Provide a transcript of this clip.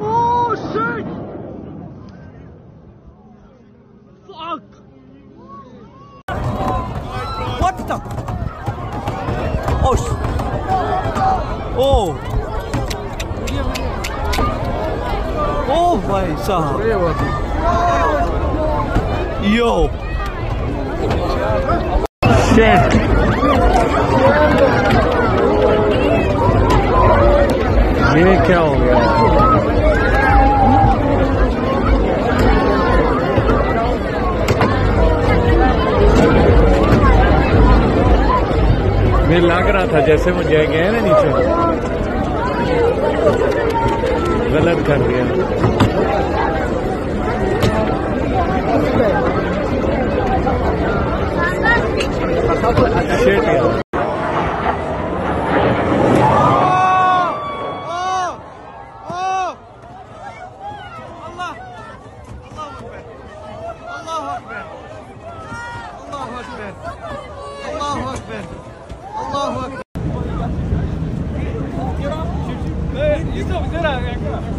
Oh shit! Fuck! What the? Oh! Oh! Oh भाई साहब! Yo! Shit! ये क्या हो गया? मुझे लग रहा था जैसे मुझे गया ना नीचे, गलत कर दिया। शिट यार। الله أكبر.